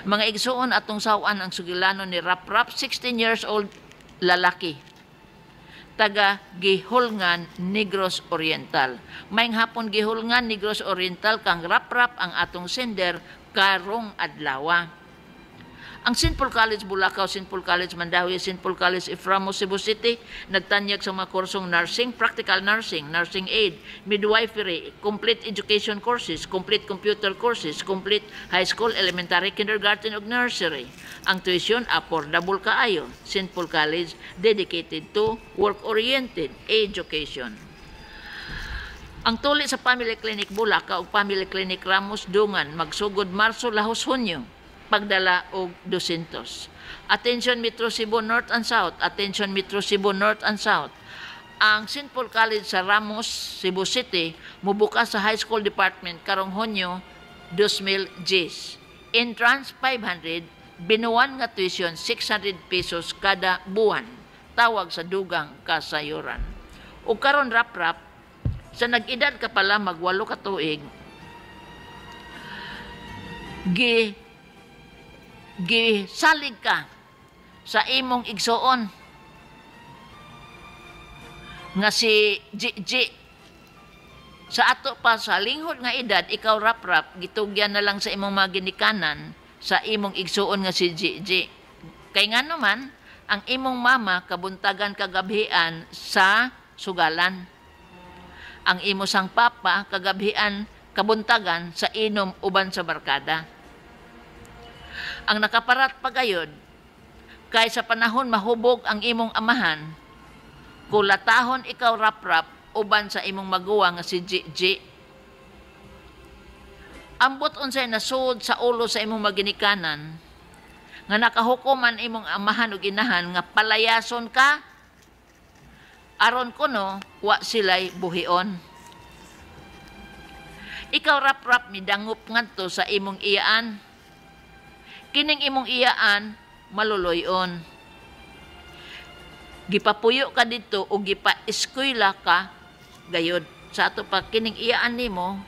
Mga igsuon, atong sawan ang sugilanon ni Raprap, 16 years old, lalaki, taga Gihulngan, Negros Oriental. Maayong hapon, Gihulngan, Negros Oriental, kang Raprap ang atong sender karong adlawa. Ang St. Paul College Bulacau, St. Paul College Mandaue, St. Paul College F. Ramos, Cebu City, nagtanyag sa mga kursong nursing, practical nursing, nursing aid, midwifery, complete education courses, complete computer courses, complete high school, elementary, kindergarten ug nursery. Ang tuition affordable kaayo. St. Paul College, dedicated to work-oriented education. Ang tuli sa Family Clinic Bulacau ug Family Clinic Ramos Dungan magsugod Marso lahos Hunyo, pagdala og 200. Attention Metro Cebu North and South, attention Metro Cebu North and South. Ang St. Paul College sa Ramos, Cebu City, mubukas sa High School Department karong Hunyo 2010. Entrance 500, binuan nga tuition 600 pesos kada buwan. Tawag sa dugang kasayuran. O karon, Rap-rap, sa nag-edad ka pala mag-8 ka tuig, gisalig ka sa imong igsuon nga si G. Sa ato pa sa linghod nga edad, ikaw, Rap-rap, gitugyan na lang sa imong mga ginikanan sa imong igsuon nga si GG. Kay nga naman, ang imong mama kabuntagan kagabhian sa sugalan. Ang imo sang papa kagabhian kabuntagan sa inom uban sa barkada. Ang nakaparat pagayod, kay sa panahon mahubog ang imong amahan, kulatahon ikaw, Rap-rap, uban sa imong maguwang nga si GG. Ambot unsay nasud sa ulo sa imong maginikanan nga nakahukom ang imong amahan ug inahan nga palayason ka aron kuno wa sila'y buhion. Ikaw, Rap-rap, midangop ngadto sa imong iyaan. Kining imong iyaan maluloyon. Gipapuyo ka didto o gipa-eskwela ka gayod. Sa ato pa kining iyaan nimo,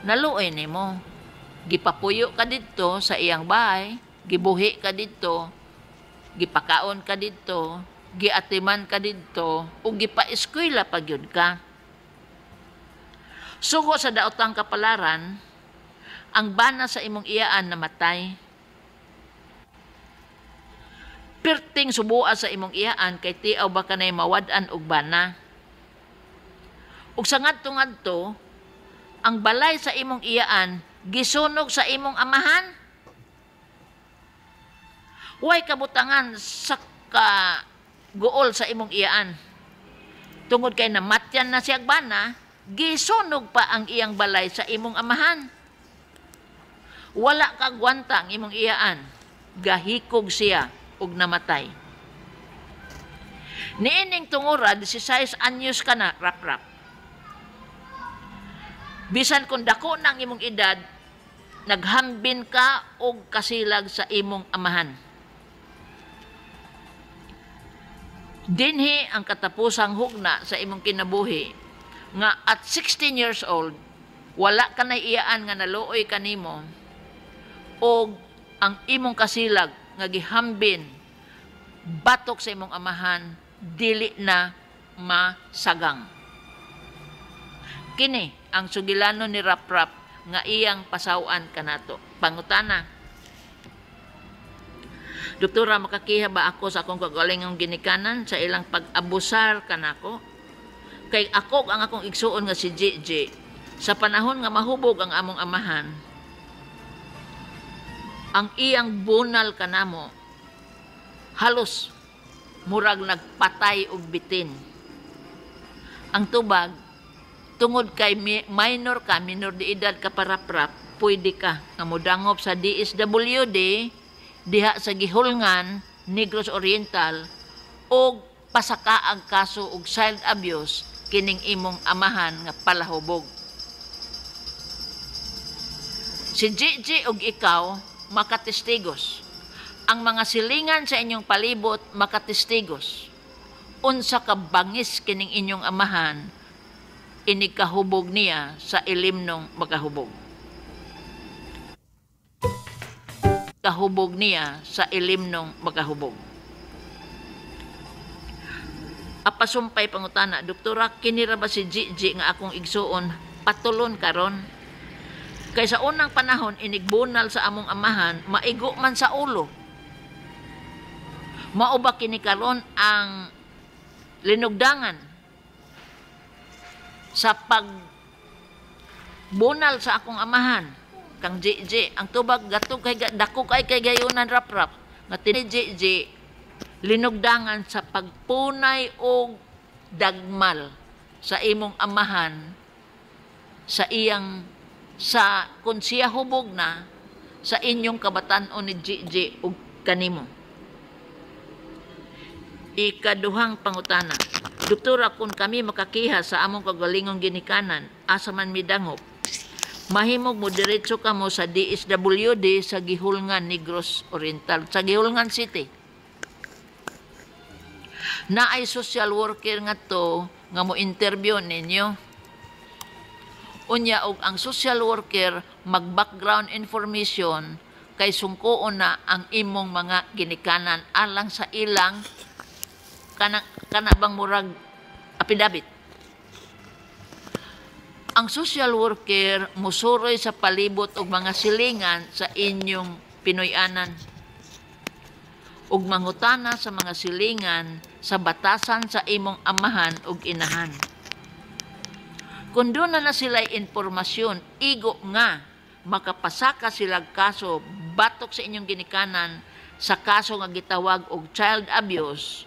naluoy nimo. Gipapuyo ka didto sa iyang bahay, gibuhi ka didto, gipakaon ka didto, giatiman ka didto, o gipa-eskwela pa gyud ka. Sugo sa daotang kapalaran, ang bana sa imong iyaan namatay. Perting subua sa imong iyaan kay tiaw ba kanay mawad-an og bana. Ug sa ngadto-ngadto, ang balay sa imong iyaan gisunog sa imong amahan. Way kabutangan sa kaguol sa imong iyaan. Tungod kay namatyan na siya bana, gisunog pa ang iyang balay sa imong amahan. Wala kagwanta ang imong iyaan, gahikog siya ug namatay. Niining tungura, 16 anyos ka na, Rap-rap. Bisan kung dako na ang imong edad, naghambin ka og kasilag sa imong amahan. Dinhi ang katapusang hugna sa imong kinabuhi nga at 16 years old, wala ka na iyaan nga naluoy kanimo og ang imong kasilag nga gihambin batok sa imong amahan dili na masagang. Kini ang sugilanon ni Rap-rap nga iyang pasawan kanato. Pangutana. Doktora, makakiha ba ako sa akong kagalingong ginikanan sa ilang pag-abusar kanako? Kay ako ang akong igsuon nga si GG, sa panahon nga mahubog ang among amahan, ang iyang bunal kanamo halos murag nagpatay og bitin. Ang tubag, tungod kay minor ka, minor de edad ka pa, Rap-rap, pwede ka nga modangop sa DSWD diha sa Gihulngan, Negros Oriental, og pasaka ang kaso og child abuse kining imong amahan nga palahubog. Si GG og ikaw makatestigos. Ang mga silingan sa inyong palibot makatestigos. Unsa ka bangis kining inyong amahan inig kahubog niya sa ilimnong makahubog. Kahubog niya sa ilimnong makahubog. Apasumpay pangutana, "Doktora, kini ra ba si Gigi nga akong igsuon patulon karon? Kay sa unang panahon inigbunal sa among amahan, maigo man sa ulo. Mao ba kini karon ang linugdangan sa pag bunal sa akong amahan kang Gigi?" Ang tubag, gatog kay dako kay kay gayunan, Rap-rap, nga tini Gigi linugdangan sa pagpunay og dagmal sa imong amahan sa iyang sa kung siya hubog na sa inyong kabatan-on ni Gigi ug kanimo. Ikaduhang pangutana, "Doktora, kung kami makakiha sa among kagalingong ginikanan, asa man midangop?" Mahimog mo diretso kamo sa DSWD sa Guihulngan, Negros Oriental, sa Guihulngan City. Naay social worker nga to nga mo interview ninyo. Unya og ang social worker mag background information kay sungkoon na ang imong mga ginikanan alang sa ilang kana kana bang murag apidabit. Ang social worker musuroy sa palibot og mga silingan sa inyong Pinoy-anan ug mangutana sa mga silingan sa batasan sa imong amahan ug inahan. Kung doon na sila impormasyon, igo nga makapasaka sila kaso batok sa inyong ginikanan sa kaso nga gitawag og child abuse,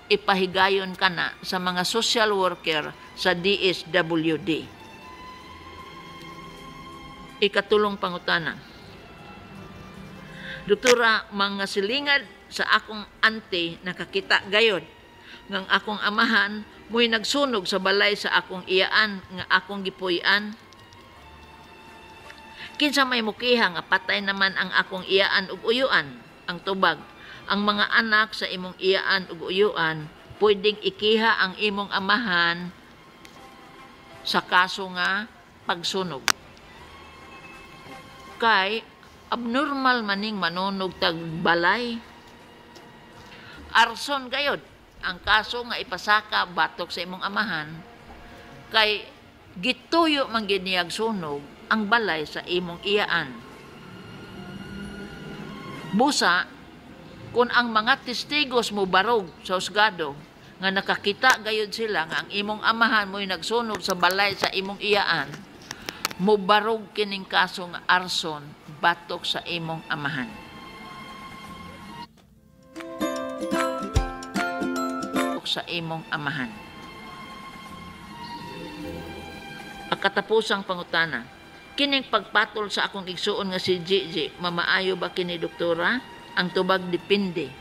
ipahigayon ka na sa mga social worker sa DSWD. Ikatulong pangutana, "Doktora, mga silingad sa akong auntie nakakita gayod ngang akong amahan mo'y nagsunog sa balay sa akong iyaan nga akong gipuy-an. Kinsa may mukiha nga patay naman ang akong iyaan ug uyuan?" Ang tubag, ang mga anak sa imong iyaan ug uyuan pwedeng ikiha ang imong amahan sa kaso nga pagsunog. Kay abnormal maning manunog tag balay. Arson gayod ang kaso nga ipasaka batok sa imong amahan kay gituyo man gid niyag sunog ang balay sa imong iyaan. Busa, kung ang mga testigos mo barog sa husgado nga nakakita gayud sila nga ang imong amahan mo'y nagsunog sa balay sa imong iyaan, mobarog kining kaso nga arson batok sa imong amahan. Sa imong amahan. Ang katapusang pangutana, "Kining pagpatol sa akong igsuon nga si Gigi, mamaayo ba kini, doktora?" Ang tubag, depende.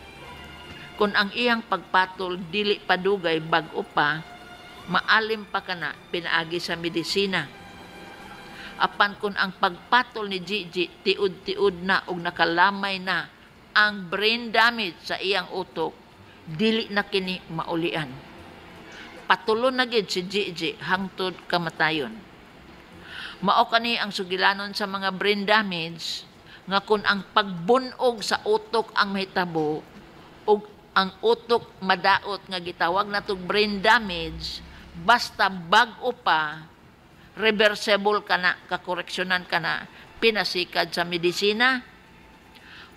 Kung ang iyang pagpatol dili padugay, bag-o pa, maalim pa kana pinaagi sa medisina. Apan kung ang pagpatol ni Gigi tiud-tiud na ug nakalamay na ang brain damage sa iyang utok, dili na kini maulian. Patulon na gid si Gigi hangtod kamatayon. Mao kani ang sugilanon sa mga brain damage nga kung ang pagbunog sa utok ang mahitabo ug ang utok madaot nga gitawag natog brain damage, basta bag-o pa, reversible kana, kakoreksyonan kana pinasikad sa medisina.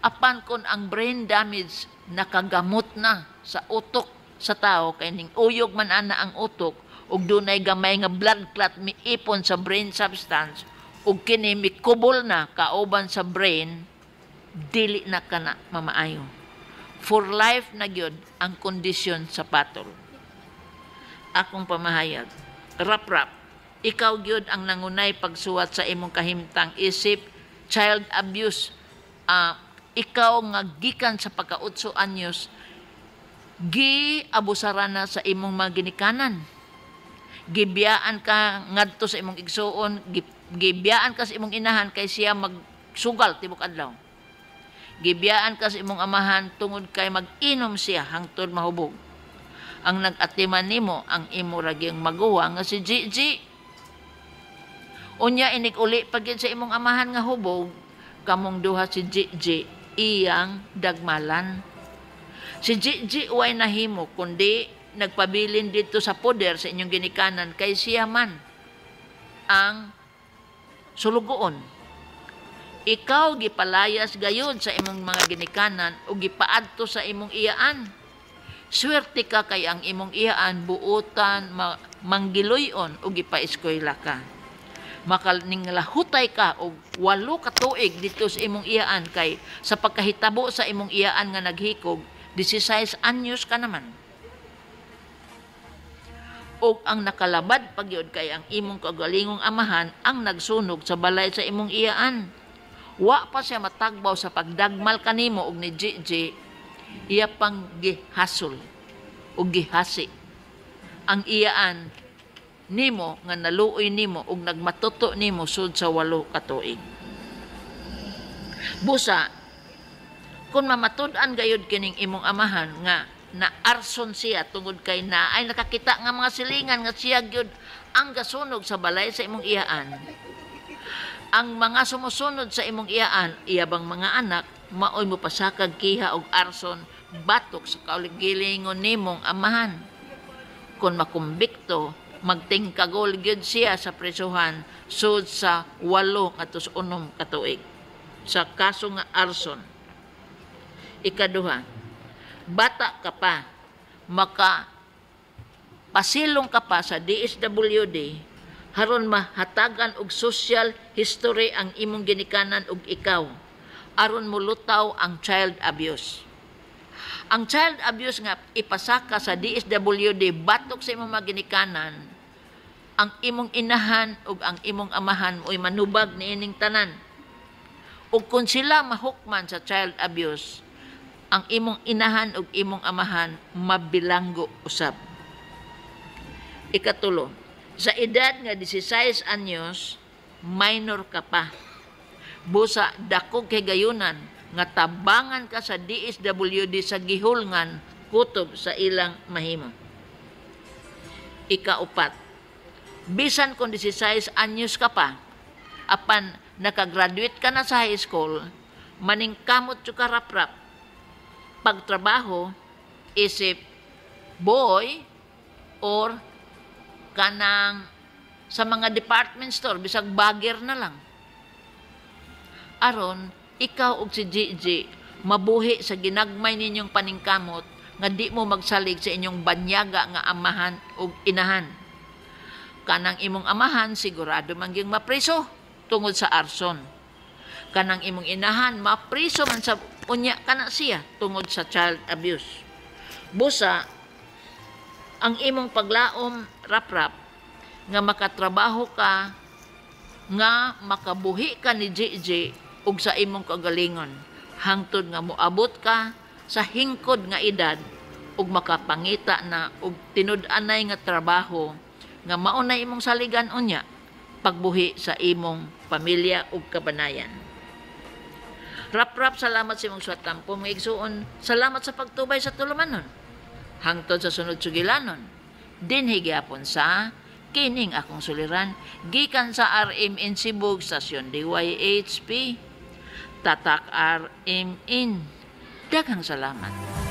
Apan kung ang brain damage nakagamot na sa utok sa tao kay ning uyog man ana ang utok ug dunay gamay nga blood clot miipon sa brain substance ug kini mikubol na kauban sa brain, dili na kana mamaayo. For life na gyud ang kondisyon sa patol. Akong pamahayag, Rap-rap, ikaw gyud ang nangunay pagsuwat sa imong kahimtang isip child abuse. Ikaw nga gikan sa pagka-8 anyos gi-abusaran na sa imong mga ginikanan. Gibiyaan ka ngadto sa imong igsuon, gibiyaan ka sa imong inahan kay siya magsugal tibok adlaw. Gibiyaan ka sa imong amahan tungod kay mag-inom siya hangtod mahubog. Ang nag-atiman nimo ang imo ragyang maguwa nga si Gigi. Unya inig uli pagid sa imong amahan nga hubog, kamong duha si Gigi. iyang dagmalan. Si Gigi way nahimo kundi nagpabilin dito sa poder sa inyong ginikanan kay siya man ang sulugoon. Ikaw gipalayas gayud sa imong mga ginikanan o gipaadto sa imong iyaan. Swerte ka kay ang imong iyaan buotan manggiluyon o gipaeskwela ka. Makaningahutay ka og 8 ka tuig dito sa imong iyaan kay sa pagkahitabo sa imong iyaan nga naghikog, 16 anyos ka naman. Og ang nakalabad pagyud kay ang imong kagalingong amahan ang nagsunog sa balay sa imong iyaan. Wa pa siya matagbaw sa pagdagmal kanimo og ni GG, iya pang gihasol og gihasi ang iyaan nimo nga naluoy nimo og nagmatuto nimo sud sa 8 ka tuig. Busa, kung mamatud-an gayud kining imong amahan nga na arson siya tungod kay na ay nakakita nga mga silingan nga siya gyud ang gasunog sa balay sa imong iyaan, ang mga sumusunod sa imong iyaan, iya bang mga anak, maoy mopasakag kiha og arson batok sa kaugalingon nimong amahan. Kung makumbikto, magtingkagol gyud siya sa presuhan sud sa 8 ngadto 6 ka tuig sa kaso nga arson. Ikaduha, bata ka pa, maka pasilong ka pa sa DSWD haron mahatagan og social history ang imong ginikanan ug ikaw aron molutaw ang child abuse. Ang child abuse nga ipasaka sa DSWD batok sa imong mga ginikanan, ang imong inahan ug ang imong amahan mo'y manubag niining tanan. Ug kung sila mahukman sa child abuse, ang imong inahan ug imong amahan mabilanggo usab. Ikatulo, sa edad nga 16 anyos, minor ka pa. Busa dakog kay gayunan nga tabangan ka sa DSWD sa gihulngan kutob sa ilang mahimo. Ikaupat, bisan kung 16 anyos ka pa, apan nakagraduate ka na sa high school, maningkamot ka, Raprap. Pagtrabaho, isip boy or kanang sa mga department store, bisag bagger na lang. Aron, ikaw ug si GG mabuhi sa ginagmay ninyong paningkamot nga di mo magsalig sa inyong banyaga nga amahan ug inahan. Kanang imong amahan sigurado man gyung mapriso tungod sa arson. Kanang imong inahan mapriso man sa unya kana siya tungod sa child abuse. Busa ang imong paglaom, Raprap, nga makatrabaho ka nga makabuhi ka ni GG ug sa imong kagalingon hangtod nga moabot ka sa hingkod nga edad ug makapangita na og tinud-anay nga trabaho nga mao na imong saligan unya pagbuhi sa imong pamilya ug kabanayan. Raprap, salamat sa imong suwatampo, mga igsuon. Salamat sa pagtubay sa tulumanon. Hangtod sa sunod sugilanon. Dinhi gyapon sa kining akong suliran gikan sa RMN Cebu, Stasyon DYHP, Tatak RMN. Daghang salamat.